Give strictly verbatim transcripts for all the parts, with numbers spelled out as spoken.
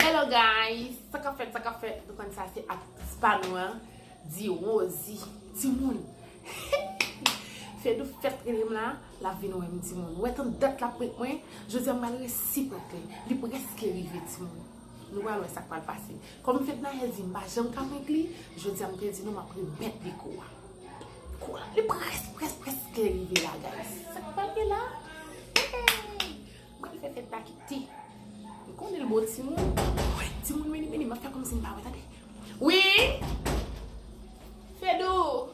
Hello guys, sa k ap fèt, sa k ap fèt? Nou konn sa se aktris pa nou an, Di Rosie. Timoun, Fedou fèt rele m la, l ap vin wè m timoun. Ou wè tann dat l ap prank mwen? Jodi a m pral resi prank li. Li prèske rive timoun. Nou pral wè sa k pral pase. Kòm Fednaelle di m pa janm ka prank li, jodi a m te di nou m ap remèt li kou a. Kou a, li près, près, prèske rive la, guys. Sa k pral gen la? Hey! Mwen fè fèt la kite. M konnen l bon timoun. Wi, timoun mini mini, m ap fè kòmsi m pa wè, tande. Wi! Fedou!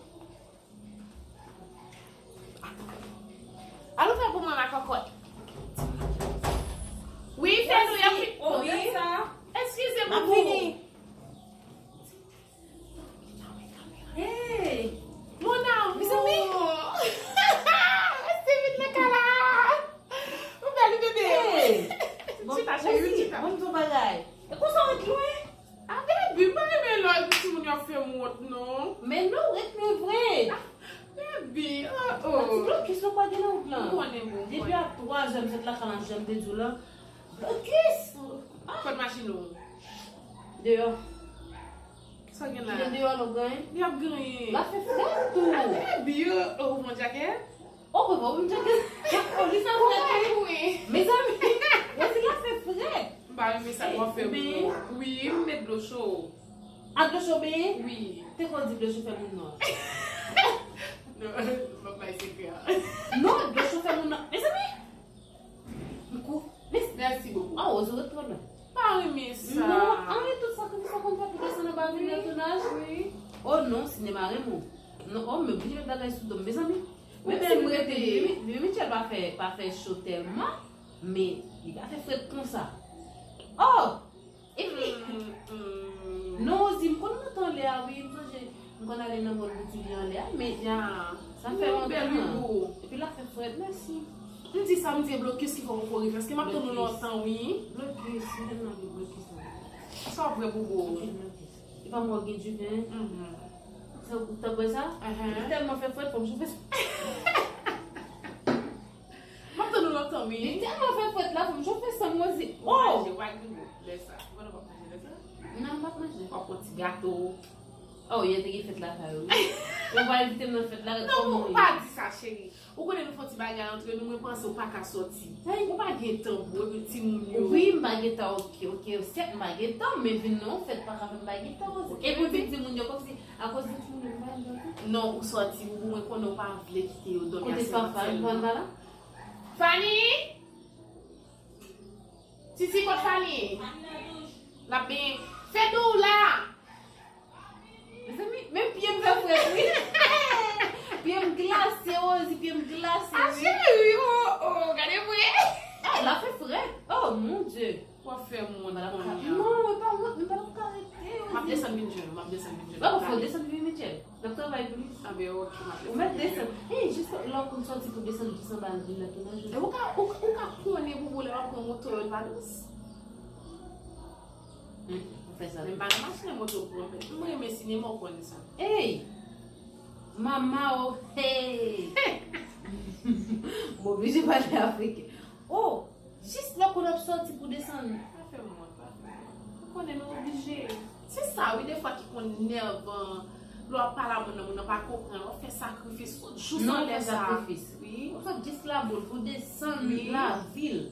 Al ouvè pou mwen, makòkòt. Wi, Fedou, y ap fi-, oh, wi. Eskize, boubou. Hey! Mon amour! Mezanmi! Rete vin nan kay la! Ou bèl, bebe! Hey! Bon, chita, cheri, chita. Bon, bon bagay. E konsa w ret lwen? Ah, baby, m pa renmen lè timoun yo ap fè m wont, non. Men non, ret lwen vre. Ah, baby, oh, oh. Ti blokis ou pa gen nan wout lan. M konnen, bon, m konnen. Depi a twa zè m sot lakay la, jan m te di w lan. Blokis! Ah. Kot machin ou? Deyò. Sa gen la? Kite deyò, nou gen. Li ap genyen. La fè frèt tou. Ah, baby, oh, ou pran jakèt? Oh, papa, ou menm jan ke, oh, li sa fè tou. Mezanmi, Rosie, la fè frèt. M pa renmen sa w ap fè m non. Wi, m met dlo cho. A dlo cho benyen? Wi. Te konn di dlo cho fè moun nwa. Non, m ap bay sekrè a. Non, dlo cho fè moun nwa. Mezanmi! M kou-, mes-, Merci beaucoup. Ah, Rosie, ret twò lwen. Pa renmen sa. Non, anyen tout sakrifis sa konn fè pou desann anba vin nan tounaj. Wi. Oh non, sinema renmen w. Non, oh, men oblije met bagay sou do m, mezanmi. Menm si m rete, Vivi, Vivi Mitchell pa fè, pa fè cho tèlman, men li pa fè frèt konsa. Oh! Epi, non, Rosie, m konn moute anlè a, wi, m sonje, m konn ale nan mòn Boutilye anlè a, men sa fè lontan. Epi la fè frèt, mèsi. M di sa, m di e blokis ki fè w poko rive, paske m ap tann ou lontan, wi. Blokis, m tèlman vle blokis la. Sa w vre, bobo. Li pa mò gen diven. Sa ou ta bwè sa? Li tèlman fè frèt, fò m chofe sa. M ap tann ou lontan, wi. Li tèlman fè frèt la, fò m chofe sa, m wè si. Oh! Ou pa gen gwo lè sa. Ou konnen w p ap manje lè sa? Non, m p ap manje. W ap pran ti gato. Oh, yè te gen fèt lakay ou, wi. Ou pa envite m nan fèt la, ret kòman ou ye. Non, ou pa di sa, cheri. Ou konnen nou fè yon ti bagay antre nou, mwen panse ou pa ka sòti. Ou pa gen tan pou epi timoun yo. Wi, m pa gen tan, oke, oke. Sèt, m pa gen tan, men vin nan yon fèt pa ka fè m pa gen tan. E pou di timoun yo, kòmsi, akoz de timoun yo, m pa gen tan. Non, ou sòti, ou mwen konnen ou pa vle kite yo dòmi a sèl. Kote Fanny, Fanny pa la? Fanny? Titi, kot Fanny? L ap benyen. Fedou la! Mezanmi, men pye m fè frèt, wi. Pye m glase, Rosie, pye m glase, wi. Ah, cheri, oh, oh, gade vre. Ah, la fè frèt. Oh, mon Dieu. W ap fè m wont kounye a. Non, mwen pa wont, mwen pa t ap ka rete, Rosie. M ap desann vin jwenn ou, m ap desann vin jwenn ou. Bon, fò w desann vin Mitchell. N ap travay plis. Ah, ben, ok, m ap desann vin jwenn ou. Ou mèt desann. Hey, jis lè w konn sòti pou desann jis anba vin nan tounaj. E ou ka, ou, ou ka konnen boubou lè w ap pran moto yo, l pa dous. Hmm, ou fè sa. Men m pa nan machin nan moto pou anpè. M renmen sinema, ou konn sa. Hey! Mama, oh, hey! M oblije pale afriken. Oh, jis lè w konn ap sòti pou desann. Pa fè m wont, pa fè m wont. Ou konnen nou oblije. Se sa, wi, defwa ki konn nèvan. Lè w ap pale a moun nan, moun nan pa konprann. W ap fè sakrifis tout jou san lè sa. Non, fè sakrifis. Wi. Ou sot jis Labonn pou desann lavil.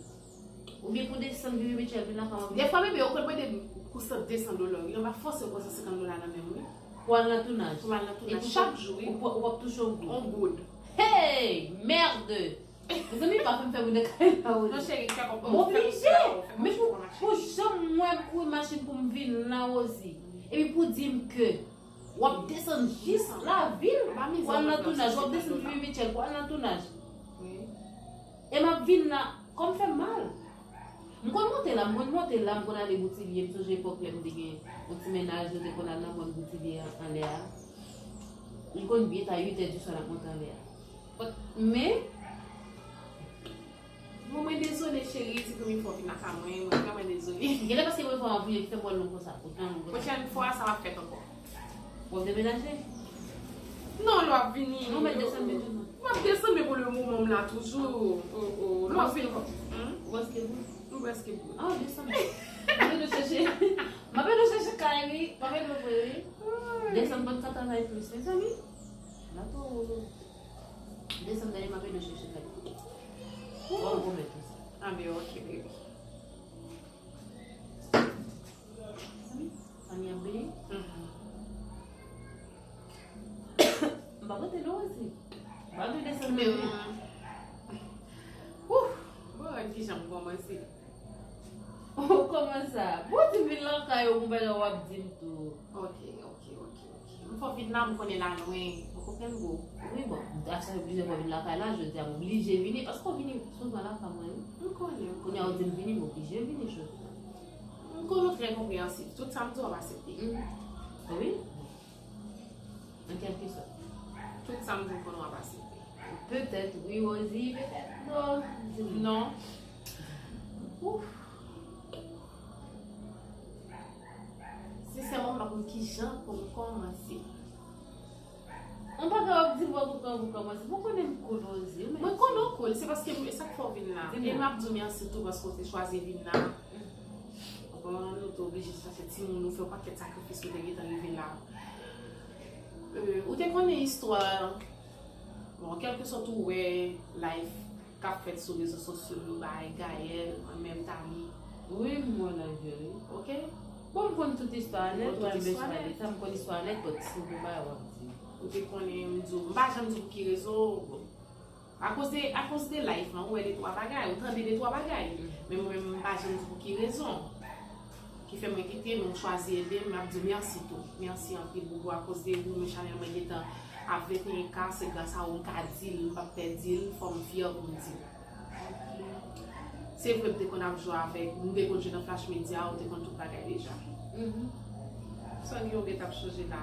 Oubyen pou desann Vivi Mitchell vin lakay mwen. Defwa, bebe, yo konn mande m pou san desan dola, wi. Yo pa fòse m pran san senkant dola nan men m, wi. Pou al nan tounaj. Pou m al nan tounaj chak jou, wi. Ou p-, ou p ap touche yon goud. Yon goud. Hey! Merde! Mezanmi, pa fè m fè moun nan kay la, Rosie. Non, cheri, fè kòb. M oblije. Men pou, pou jan m wè m kouri machin pou m vin la, Rosie. Epi pou di m ke w ap desann jis lavil pou al nan tounaj. W ap desann Vivi Mitchell pou al nan tounaj. Wi. E m ap vin la, kò m fè m mal. M konn monte la, m konn monte la, m konn ale Boutilye, m sonje epòk lè m te gen yon ti mennaj, nou te konn al nan mòn Boutilye a, anlè a. M konn byen ta uit è di swa n ap monte anlè a. But, men, bon, mwen dezole, cheri, se premye fwa w vin lakay mwen, mwen vrèman dezole. Genlè paske premye fwa m ap vini ki fè m wè l long konsa, otan long konsa. Pwochèn fwa, sa p ap fèt ankò. W ap demenaje? Non, lè w ap vini. Non, men desann vin toujou. M ap desann, men pou le moman, m la toujou. Oh, oh. Lè w ap vini. Ou prèske bout? M prèske bout. Ah, desann. Mwen te chèche. Desann bann katana e plis, mezanmi. La tou. Desann dèyè m ap ede w chèche kay. Bon, bon, mèt ou sa. Ah, ben, ok, baby. Mezanmi, fanmi ap beni. Mhm. M pa pote non, Rosie. M pa vle desann men, men. Ouf! Bon, ki jan m kòmanse. Oh, kòman sa? Bon, di m vin lakay ou, konpè w ap di m tou. Ok, ok, ok, ok. M fò vin la, m konnen la lwen. Ou konprann, bro? Wi, bon, m ta fè plizyè fwa vin lakay la, jodi a m oblije vini, paske w vini souvan lakay mwen, wi. M konnen, m konnen. Kounye a ou di m vini, m oblije vini jodi a. M konnen w trè konpreyansif. Tout sa m di w ap aksepte. Mm. Wi. An kèlkesòt. Tout sa m di w konnen w ap aksepte. Petèt wi, Rosie, petèt non. Non. Ouf. Sensèman, m pa konn ki jan pou m kòmanse. An pa kapab di m wè pou kòman pou kòmanse. Pou konnen m koul, Rosie. Mwen konnen w koul, se paske m, e sa k fè w vin la. E m ap di w mèsi tou paske w te chwazi vin la. Bon, nou te oblije chache timoun, nou fè yon pakèt sakrifis, nou te gentan rive la. Euh, ou te konnen istwa, bon, kèlkesòt ou wè live k ap fèt sou rezo sosyo yo, bay Gaëlle, mwen menm Thalie. Wi, m wè live yo, wi. Ok? Bon, m konn tout istwa a nèt, ou wè m bezwen pale sa, m konn istwa a nèt, but si w gen bagay w ap di. Ou te konnen, m di w, m pa janm di w pou ki rezon, bon. Akoz de, akoz de live lan, ou wè de twa bagay, ou tande de twa bagay. Men mwen menm, m pa janm di pou ki rezon. Ki fè mwen kite, men ou chwazi ede m, m ap di w mèsi tou. Mèsi anpil, Boubou, akoz de ou, men chanèl mwen gentan a venteyen K, se gras a ou m ka di l, m p ap pè di l, fò m fyè pou m di l. Se vre, m te konn ap jwe avèk, m te konn jwe nan Flash Media, ou te konn tout bagay deja. Mhm. Sa gen ou gentan ap chanje la?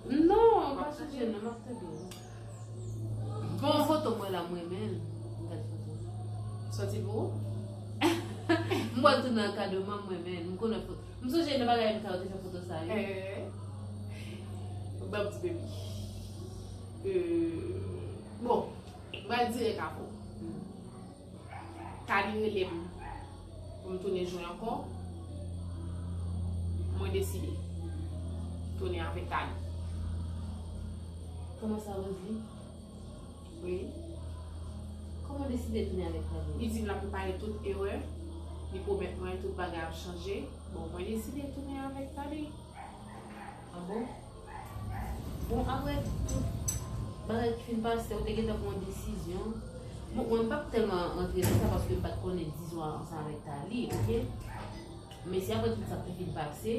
Non, m pa chanje non, m ap tande w. Bon, foto mwen la, m renmen l. Gad foto. Soti pou ou? M wè l tou nan kado, m renmen l. M konnen foto. M sonje nan bagay m sa yo te fè foto sa, wi. Eh. Ban m di baby. Euh, bon, m pral dirèk avè w. Hmm. Thalie rele m pou m tounen jwe ankò. Mwen deside tounen avèk Thalie. Kòman sa, Rosie? Wi. Kòman w deside tounen avèk Thalie? Li di m l ap repare tout erè. Li pwomèt mwen tout bagay ap chanje. Bon, mwen deside tounen avèk Thalie. Ah bon? Bon, apre tout bagay ki fin pase, ou te gentan pran yon desizyon. Bon, mwen, m p ap tèlman rantre nan sa paske m pa t konnen dizon an ansanm avèk Thalie, ok? Men se apre tout sa k te fin pase,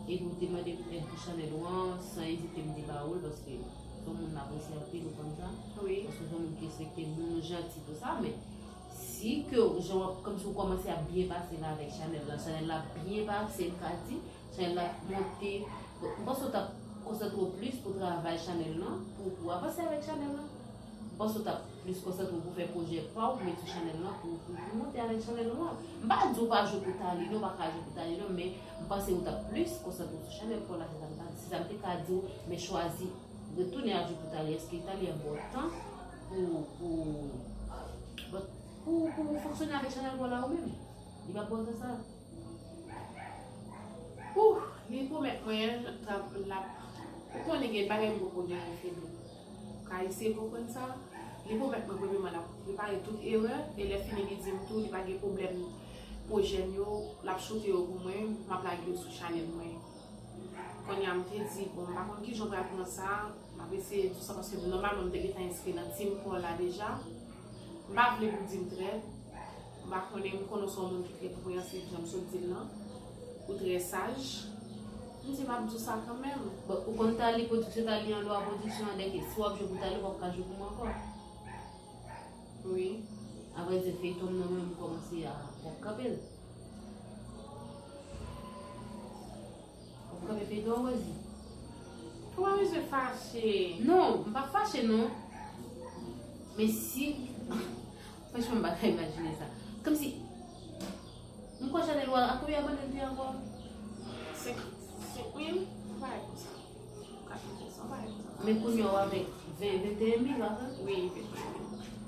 epi ou te mande m èd pou chanèl ou an, san ezite m te ba ou l, paske se yon moun m apresye anpil, ou konn sa. Wi. Paske se yon moun ki respekte m, yon moun janti, tou sa, men si ke jan w ap, kòmsi w kòmanse ap byen pase la avèk chanèl la, chanèl la ap byen pase, m ka di, chanèl la ap monte. Bon, m panse w t ap konsantre w plis pou travay chanèl lan, pou, pou avanse avèk chanèl lan. M panse w t ap plis konsantre w pou fè pwojè pa w, pou met sou chanèl lan, pou, pou, pou monte avèk chanèl lan. M pa di w pa jwe pou Thalie, non, w pa ka jwe pou Thalie, non, men m panse w t ap plis konsantre w sou chanèl pa w la, se sa m ta, se sa m te ka di w, men chwazi retounen ap jwe pou Thalie. Èske Thalie ap ba w tan pou, pou, pou, pou fonksyone avèk chanèl pa w la ou menm? Li p ap ba w tan sa? Ouh, li pwomèt mwen l ap, l ap, ou konnen gen bagay m poko janm fè nou. Ka eseye konprann sa. Li pwomèt mwen premyèman l ap repare tout erè, e lè fini li di m tou li pa gen pwoblèm pwojè m yo, l ap choute yo pou mwen, m ap lage yo sou chanèl mwen. Kounye a m te di, bon, m pa konn kijan w pral pran sa, m ap eseye di w sa paske nòmalman m te gentan enskri nan team pa w la deja. M pa vle pou w di m trèt. M pa konnen, m konnen w se yon moun ki trè konpreyansif, jan m sot di l lan. Ou trè saj. M di m ap di w sa kanmenm. Bon, ou konn Thalie, pwodiksyon Thalie an, lwa pwodiksyon an, dèke si w ap jwe pou Thalie, w p ap ka jwe pou mwen ankò. Wi. Avrèdi, feyton m nan menm, m kòmanse a, m ap kanpe l. Ou kanpe feyton an, Rosie? Ou pa bezwen fache. Non, m pa fache, non. Men si, franchman, m pa ka imajine sa. Kòmsi, m kwè chanèl ou a, a konbyen abòne l te ankò? Senkant, senkant mil, yon bagay konsa. Kat mil senk san, yon bagay konsa. Men kounye a w avèk ven, venteyen mil, pa vre? Wi, venteyen mil.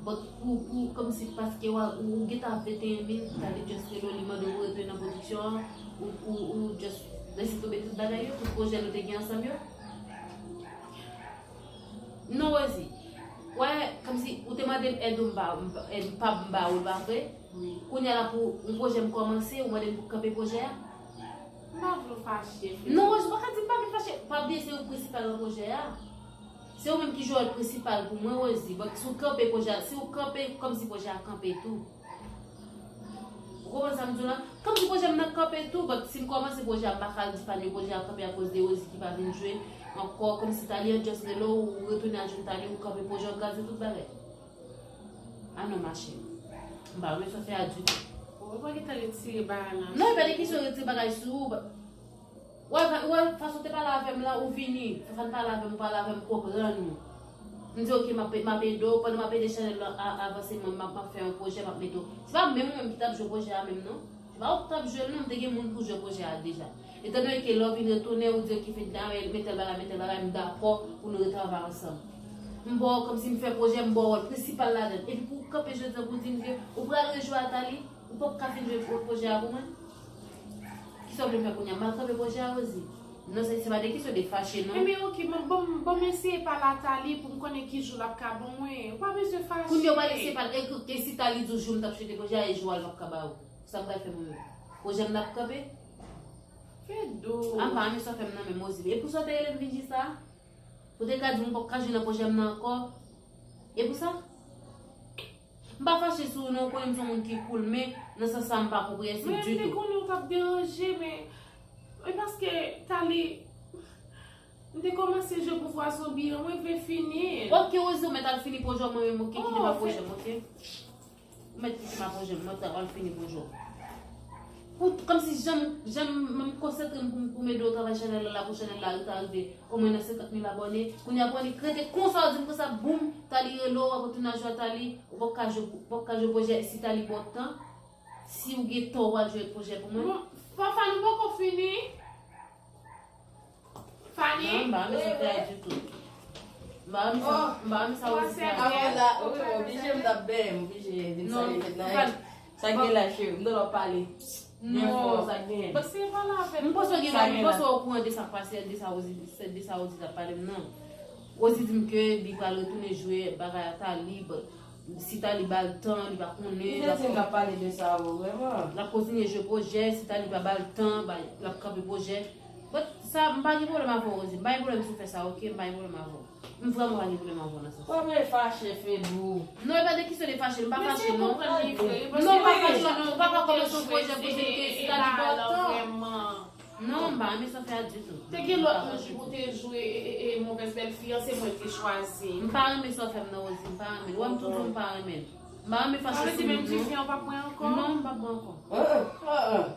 But pou, pou, kòmsi paske w a, ou gentan ap venteyen mil, Thalie just rele w, li mande w pou retounen nan pwodiksyon an, ou, ou, ou just Lese tonbe tout bagay yo, tout pwojè nou te gen ansanm yo. Non, Rosie. Wè, kòmsi ou te mande m èd ou m ba, m ba, èd pa m ba ou l, pa vre? Wi. Kounye a la pou yon pwojè m kòmanse, ou mande m pou kanpe pwojè a? M pa vle w fache, Fedou. Non, Rosie, ou pa ka di m pa vle fache. Pa bliye se ou prensipal nan pwojè a. Se ou menm ki jwè wòl prensipal pou mwen, Rosie. But si w kanpe pwojè a, si w kanpe, kòmsi pwojè a kanpe tou. Ou konprann sa m di w la? Kòmsi pwojè m nan kanpe tou, but si m kòmanse pwojè a, m pa ka di Fani pwojè a kanpe akoz de Rosie ki pa vin jwe ankò, kòmsi Thalie an just rele w, ou retounen al jwenn Thalie, ou kanpe pwojè, ou kraze tout bagay. Ah non, machè. M pa renmen sa w fè a ditou. Ou pa gentan retire bagay la. Non, e pa de kesyon retire bagay sou ou. Wè, wè, fason w te pale avè m lan, ou vini. Fafane pale avè m, ou pale avè m, m konprann ou. M di, "Ok, m ap, m ap ede w." Pandan m ap ede chanèl lan a, avanse, mwen, m ap, m ap fè yon pwojè, m ap mete w. Se pa menm ou menm ki t ap jwe pwojè a menm, non. Se pa ou ki t ap jwe l, non. M te gen moun pou jwe pwojè a deja. Etandone ke lè w vin retounen, ou di, "Ok, Fedna, men, men tèl bagay, men tèl bagay, m dakò pou nou retravay ansanm." M ba w, kòmsi m fè pwojè, m ba w wòl prensipal ladan l. Epi pou w kanpe jodi a pou w di m ke ou pral rejwe a Thalie, ou poko ka fin jwe pwo-, pwojè a pou mwen? Kisa w vle m fè kounye a? M al kanpe pwojè a, Rosie? Non, se, se pa de kesyon de fache, non. Ebyen, ok, ban, ban, ban m eseye pale a Thalie pou m konnen ki jou l ap ka ban mwen. Ou pa bezwen fache. Kounye a, w pral eseye pale. E, e si Thalie di w jou m t ap chete pwojè a, e jou a l p ap ka ba ou. Sa m pral fè mwen menm? Pwojè m n ap kanpe? Fedou. A, m pa renmen sa w fè m nan menm, Rosie. E pou sa w te rele m vin di sa? Ou te ka di m ou p ap ka jwe nan pwojè m nan ankò? E pou sa? M pa fache sou ou non, ou konnen m se yon moun ki cool, men nan sans sa m pa konprann ditou. Mwen, m te konnen w t ap deranje, men e paske Thalie, m te kòmanse jwe pouvwa zonbi an, mwen vle fini l. Ok, Rosie, ou mèt al fini pwojè w, mwen menm, ok, kite m ak pwojè m, ok? Ou mèt kite m ak pwojè m, mwen t al fini pwojè w. Pou, kòmsi jan m, jan m, m konsantre m pou, pou m ede w travay chanèl la, pou chanèl la rive omwen nan senkant mil abòne. Kounye a pou annik rete konsa, w di m konsa, boum, Thalie rele w, w ap retounen al jwe a Thalie, ou p ap ka jwe, ou p ap ka jwe pwojè si Thalie ba w tan. Si w gen tan, w al jwe pwojè pou mwen. Bon, Fafane, ou poko fini? Fani? Non, m pa renmen sa w fè a ditou. M pa renmen sa, m pa renmen sa Rosie fè a. Avan la, wi, m oblije, m t ap benyen, m oblije vin salye Fedna. Sa k gen la, cheri? M tande w ap pale. Byen fò, sa k genyen? Bon, se pa la pèn. M panse w gen, m panse w okouran de sa k pase, de sa Rosie, de sa Rosie t ap pale m nan. Rosie di m ke li pral retounen jwe bagay a Thalie, but si Thalie ba l tan, li pa konnen. Li te di m l ap pale de sa, wi, vrèman. L ap kontinye jwe pwojè, si Thalie pa ba l tan, ba, l ap kanpe pwojè. But sa, m pa gen pwoblèm avè w, Rosie. M pa gen pwoblèm si w fè sa, ok? M pa gen pwoblèm avè w. M vrèman pa gen pwoblèm avè w nan sans sa. Ou ap fache, Fedou. Non, e pa de kesyon de fache, m pa fache, non. Non, m pa fache, non. Ou pa ka kòmanse yon pwojè pou di m ke si Thalie ba w tan. Non, m pa renmen sa w fè a ditou. Te gen lòt moun ki pou te jwe e, e, e, movèz bèl fi an, se mwen ki te chwazi. M pa renmen sa w fè m nan, Rosie, m pa renmen. Ou wè m toujou m pa renmen. M pa renmen fache sou moun, non. Sa vle di menm ti fi an w p ap pran ankò? Non, m p ap pran ankò. Non, m p ap pran.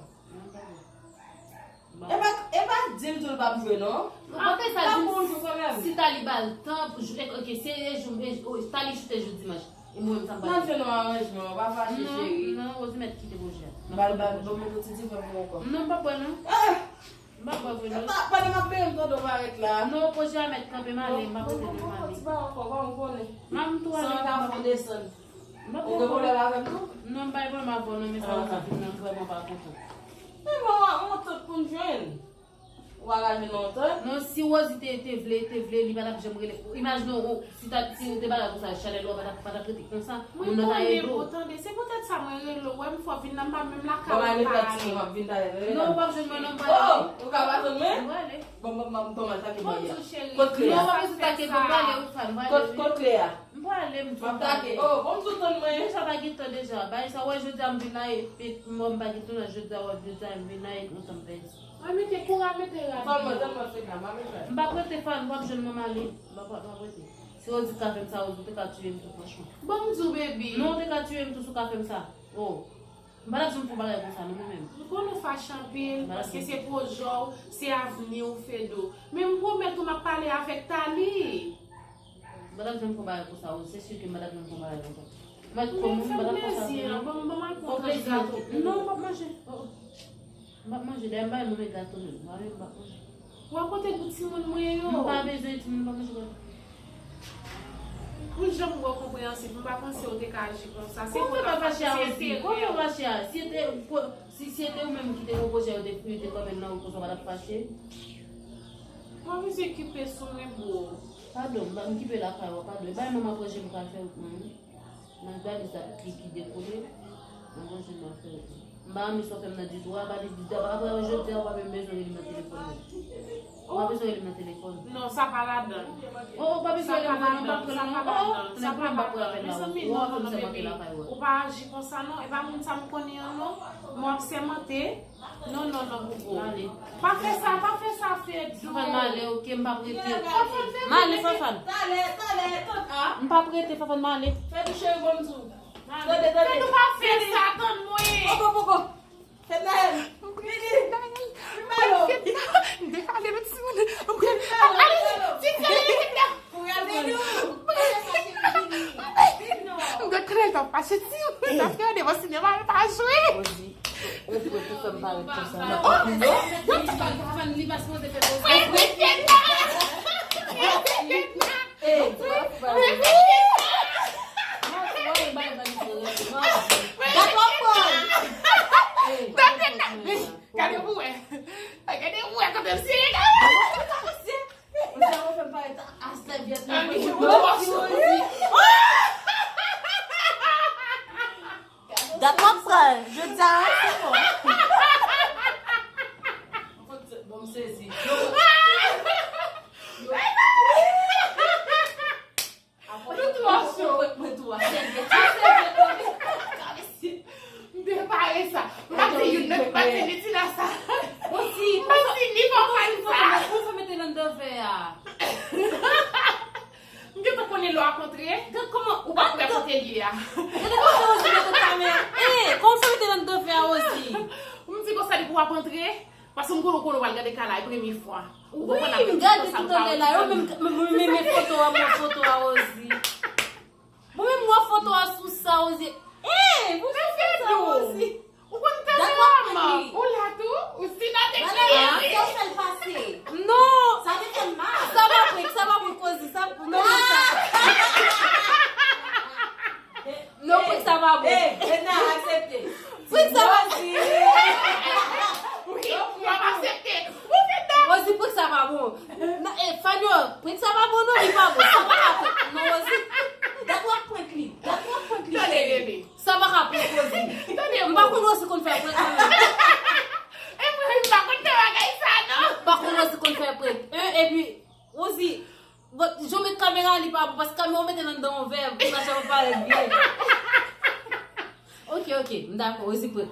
E pa, e pa di l tou l p ap jwe, non. Ou pa fè sa, di m si Thalie ba l tan pou jwe, ok, se e jou, e, o, Thalie choute jou dimanch. E mwen menm sa m pral fè. N ap jwenn yon aranjman, pa fache, cheri. Non, non, Rosie mèt kite pwojè a. Bal, bal, ban mwen yon ti dife pou ou ankò. Non, m p ap bwè, non. Ah! M p ap bwè vre, non. Pa, pandan m ap benyen m tande w parèt la. Non, pwojè a mèt kanpe, m ale, m p ap rete non, m ale. Ti bagay ankò, ban m konnen. M ap tou ale. San ka fon desann. Ou gen pwoblèm avè m tou? Non, m pa gen pwoblèm avè w, non, men sa Rosie di m nan, m vrèman pa kontan. Men bon, yon antant pou n jwenn. Ou pa ka jwenn yon antant? Non, si Rosie te, te vle, te vle, li pa t ap janm rele. Imajine w, si ta, si ou te bagay konsa, chanèl ou pa t ap, pa t ap rete konsa. Moun nan ta ede w. Mwen konnen, bon, tande, se poutèt sa mwen rele w, wè m fò vin nan, m pa menm lakay ou m pa ale. Non, ou p ap jwenn mwen, non, m pa ale. Oh, ou ka pa jwenn mwen? M pa ale. Bon, bon, bon, bon, m atake bandi a. Kot kle a? Non, ou pa bezwen atake, bon, m pa ale, ou fè, m pa ale. Kot, kot kle a? M prale, m di w. M ap take. Oh, bon, m di w tann mwen. Deja pa gen tan deja. Bagay sa, w wè jodi a m vin la, e, e, m wè m pa gen tan la, jodi a, w wè jodi a m vin la, e kontan m pèdi. Mwen mete kouraj, mete rad. Tann mwen, tann mwen, Fedna, m ap rete. M p ap rete, Fani, w ap jwenn mwen m ale. M p ap, m p ap rete. Si Rosie t ka fè m sa, Rosie, ou te ka tiye m tou, franchman. Bon, m di w, baby. Non, ou te ka tiye m tou si w ka fè m sa. Oh. M pa t ap janm fè yon bagay konsa, non, mwen menm. M konnen w fache anpil, paske se pwojè w, se avni w, Fedou. Men m pwomèt ou m ap pale avèk Thalie. M pa t ap janm fè yon bagay konsa, wi, se si ke m pa t ap janm fè yon bagay konsa. Mwen, kòman m pa t ap fè sa, non? Ban m, ban m al pran tranch gato pou ou. Non, m p ap manje. Oh, oh. M p ap manje, dayè m pa renmen gato menm. M pa renmen, m p ap manje. Wa pote pou timoun mwen yo. M pa bezwen timoun, m pa bezwen. Pou jan m wè w konpreyansif, m pa panse w te ka aji konsa. Se pou w pa fache a Rosie. Kòman w fache a? Si te, Si se te ou menm ki te pwopoze yo, te fouye, te kanpe nan wout konsa, w pa t ap fache? Mwen bezwen kipe sou mwen, bro. Padon, m kipe lakay ou, padon. E bay manman pran je m pral fè wout mwen wi. Nan valiz la ki ki dekole, mwen pran je m pral fè wout mwen. M pa renmen sa w fè m nan ditou a, valiz di apre jodi a, ou pa menm bezwen rele m nan telefòn non. Ou pa bezwen rele m nan telefòn. Non, sa pa ladan. Oh, ou pa bezwen rele m nan telefòn, m pa pran non. Oh, sa pa ladan. Mezanmi, non, non, non, bebe. Ou pa aji konsa non. E pa moun sa m konnen an non. Mwen ap sèmante. Non, non, non, Gogo. Pa fè sa, pa fè sa, Fedou. Fanfan, m ale, oke, m p ap rete. M ale, Fanfan. M p ap rete, Fanfan, m ale. Fedou cheri, bon m di w. Tande, tande. Fedou pa fè sa, tann mwen. Poko, poko. Fednaelle. Vini. Vin ba yo. M te pale lòt timoun. M te ale, ti ti ale, Fednaelle. M te ale, t ap fache timoun. Paske yo devan sinema, yo pa jwe. Ou pran pou fè m parèt konsa nan koukou yo. Li pa sipoze fè konsa. Gade pou wè. Gade pou wè kote m sere. Ou sa ou fè m parèt a sèvyèt nan koukou yo. Dat w ap pran, jodi a, se bon. Bon, m sezi. Nou twò cho. Mwen tou a. M te pare sa. M pa di youn, m pa di Nitina sa. M pa di ni papa sa. Ou fè mete nan dovè a. M gentan konnen lè w ap antre. Gad kòman ou pa kwè kote l ye a. Gade kote Rosie mete kamera. Eh, kòman w fè mete nan dovè a, Rosie? M di konsa depi w ap antre, paske m konnen w konnen w pral gade kay la, e premye fwa. Ou konprann? Wi, m gade tout anlè la, yo menm, m renmen foto a, mwen foto a, Rosie. Mwen menm mwen foto a sou sa, Rosie. Eh, mwen foto a sou sa, Rosie. Ou konn tanmen manman. Ou la tou? Ou si nan te kriye wi. Sa fè l pase. Non. Sa te fè l mal. Sa pa prank, sa pa prank, Rosie. Sa, non, non, sa. Non, prank sa pa bon. Eh, Edna, aksepte. Prank sa pa bon. Wi, m ap aksepte. Ou fè ta. Rosie, prank sa pa bon. Non, eh, Fanyo, prank sa pa bon, non, li pa bon. Sa pa ka prank. Non, Rosie. Dat w ap prank li. Dat w ap prank li, cheri. Tande, bebe. Sa pa ka prank, Rosie. M pa konn Rosie konn fè prank, non. E vre, m pa konn fè bagay sa, non. M pa konn Rosie konn fè prank. Hein, epi, Rosie, bon, jan w met kamera, li pa bon, paske kamera w mete nan dan yon vè, pou sa jan w parèt byen. Ok, ok, m dakò, Rosie prank.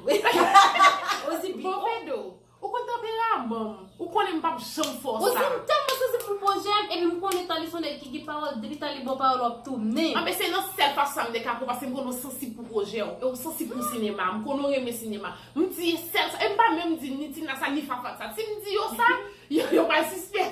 Rosie bi. Bon, Fedou. Ou konn tanperaman m. Ou konnen m p ap janm fè w sa. Rosie, m tèlman sansib pou pwojè m, epi m konnen Tali se yon nèg ki gen pawòl, depi Tali ba w pawòl, w ap tounen. Anben, se nan sèl fason sa m te ka pran, paske m konnen w sansib pou pwojè w, e w sansib pou sinema. M konnen w renmen sinema. M di sèl sa, e m pa menm di ni Tina sa, ni Fafat sa. Si m di yo sa, yo, yo pral sispèk.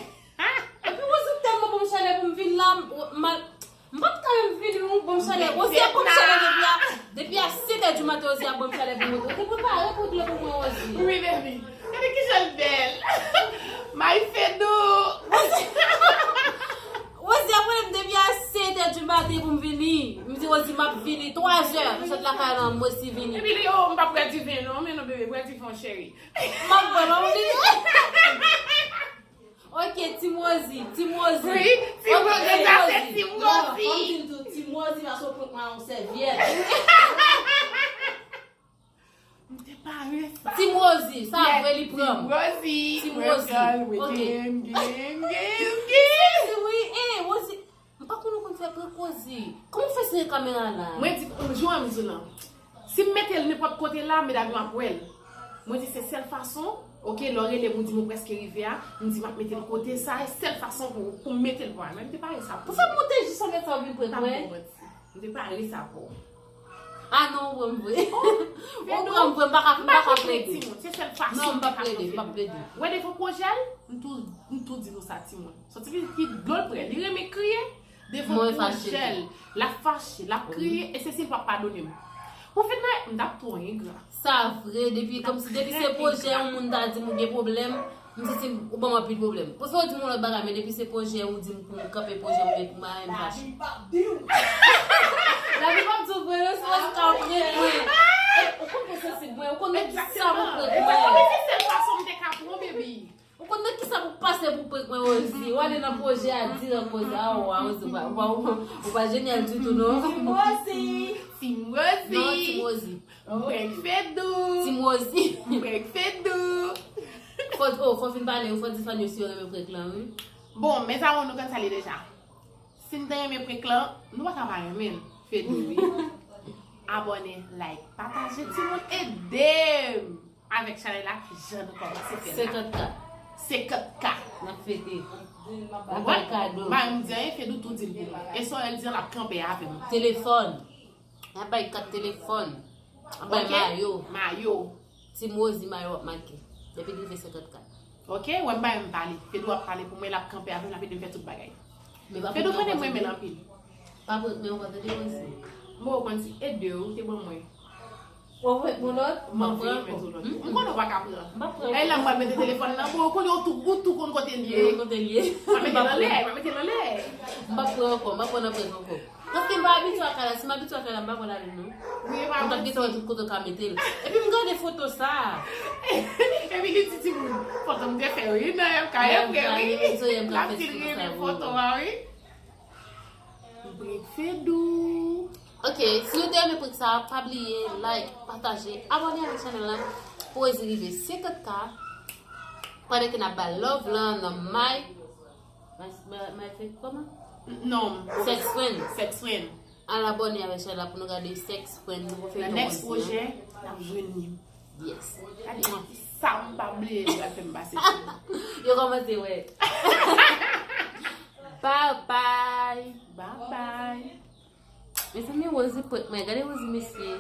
Epi Rosie tèlman ban m chalè pou m vin la, m, m, M pa t ka menm vini, ou ban m chalè. Rosie ap ban m chalè depi a, depi a sèt è di maten, Rosie ap ban m chalè pou m rete. Ou te prepare pou w vle pou mwen, Rosie. Wi, baby. Gade kijan l bèl. My Fedou. Rosie ap rele m depi a sèt è di maten pou m vini. M di Rosie, m ap vini. Twa zè, m sot lakay la, m resi vini. Epi li, oh, m p ap bwè diven, non. Men non, bebe, bwè diven, cheri. M ap bwè, m ap vini. Ok, Team Rosie, Team Rosie. Wi, Team Rosie, sa se Team Rosie. Fò m di l tou, Team Rosie, paske w pran mwen yon sèvyèt. M te pare sa. Team Rosie, sa vre li pran m. Team Rosie. Team Rosie. Ok. Wi, eh, Rosie. M pa konn ou konn fè prank, Rosie. Kòman w fè sere kamera la? Mwen di, jou a m di w lan. Si m mete l nenpòt kote la, medam yo ap wè l. Mwen di se sèl fason, ok, lè w rele m, ou di m ou prèske rive a, m di m ap mete l kote sa, e sèl fason pou, pou m mete l pou mwen. Men m te pare sa pou ou. Pou fè m monte jis anlè sa w vin prank mwen? M te pare sa pou ou. Ah non, ou pran m vre. Ou pran m vre, m pa ka, m pa ka plede. Se sèl fason m te ka plede. Non, m p ap plede, m p ap plede. Wè devan pwojè l, m tou, m tou di nou sa, timoun. Soti ki dlo l pran, li renmen kriye. Devan pwojè l, l ap fache, l ap kriye, e se si l p ap padone m. Pou fèt nan, m t ap twò engra. Sa vre, depi, kòmsi depi se pwojè yon moun ta di m ou gen pwoblèm, m santi ou ban m anpil pwoblèm. Pou sa w di m yon lòt bagay, men depi se pwojè ou di m pou m kanpe pwojè m, men pou m ale m fache. Lavi p ap di w vre, non, se paske w ka pran mwen. Ou konn ki sansib mwen, ou konn nan kisa pou prank mwen. Ou konn nan kisa pou pase pou prank mwen, Rosie. Ou ale nan pwojè a dirèk, Rosie. A, wa, Rosie, ou pa, ou pa, ou pa jenyal ditou, non. Team Rosie. Team Rosie. Non, Team Rosie. Prank Fedou. Team Rosie. Prank Fedou. Fò, oh, fò fin pale, fò di fan yo si yo renmen prank lan, wi. Bon, mezanmi, nou konn sa li deja. Si n te renmen prank lan, nou pa ka pa renmen l. Fedou, wi. Abòne, like, pataje, timoun, ede m avèk chanèl la, jan nou kòmanse fè l la. Senkant K. Senkant K. N ap fete. N ap bay kado. Mwen, m di anyen, Fedou tou di l pou mwen. E sa w wè l di an, l ap kanpe avè m. Telefòn. N ap bay kat telefòn. N ap bay mayo. Mayo. Team Rosie, mayo w ap make. Depi l rive senkant K. Ok, wè m pa menm pale. Fedou ap pale pou mwen, l ap kanpe avè m, l ap ede m fè tout bagay. Fedou konnen mwen renmen l anpil. Pa prank mwen ankò, tande, Rosie. Mwen konn si ede w te ban mwen. Ou prank moun lòt? M anvi remèt ou lòt. M konnen w pa ka pran. M p ap pran. E la, m pral mete telefòn nan, bon, ou konnen ou tou, ou tou konn kote l ye. Kote l ye. M ap mete l anlè, m ap mete l anlè. M p ap pran ankò, m p ap pran nan prank ankò. Paske m pa abitye ak kay la, si m abitye ak kay la, m pa pral ale non. Wi, e pa manti. M t ap gentan wè tout kote w ka mete l. Epi m gade foto sa. Epi li di timoun, foto m te fè wi, nan M K F wi. L ap di l renmen foto a wi. Prank Fedou. Ok, si nou te renmen prank sa, pa bliye like, pataje, abòne avèk chanèl la pou Rosie rive senkant K. Pandan ke n ap bay love lan nan My, My, My, My Fake kòman? Non. Sex Friend. Sex Friend. Al abòne avèk chanèl la pou nou gade Sex Friend, nouvo feyton Rosie an. Nan next pwojè, n ap jwenn li. Yes. Gade yon sa m pa bliye li pral fè m pase. Yo kòmanse wè. Bye bye. Bye bye. Mezanmi, Rosie prank mwen. Gade Rosie, mesye.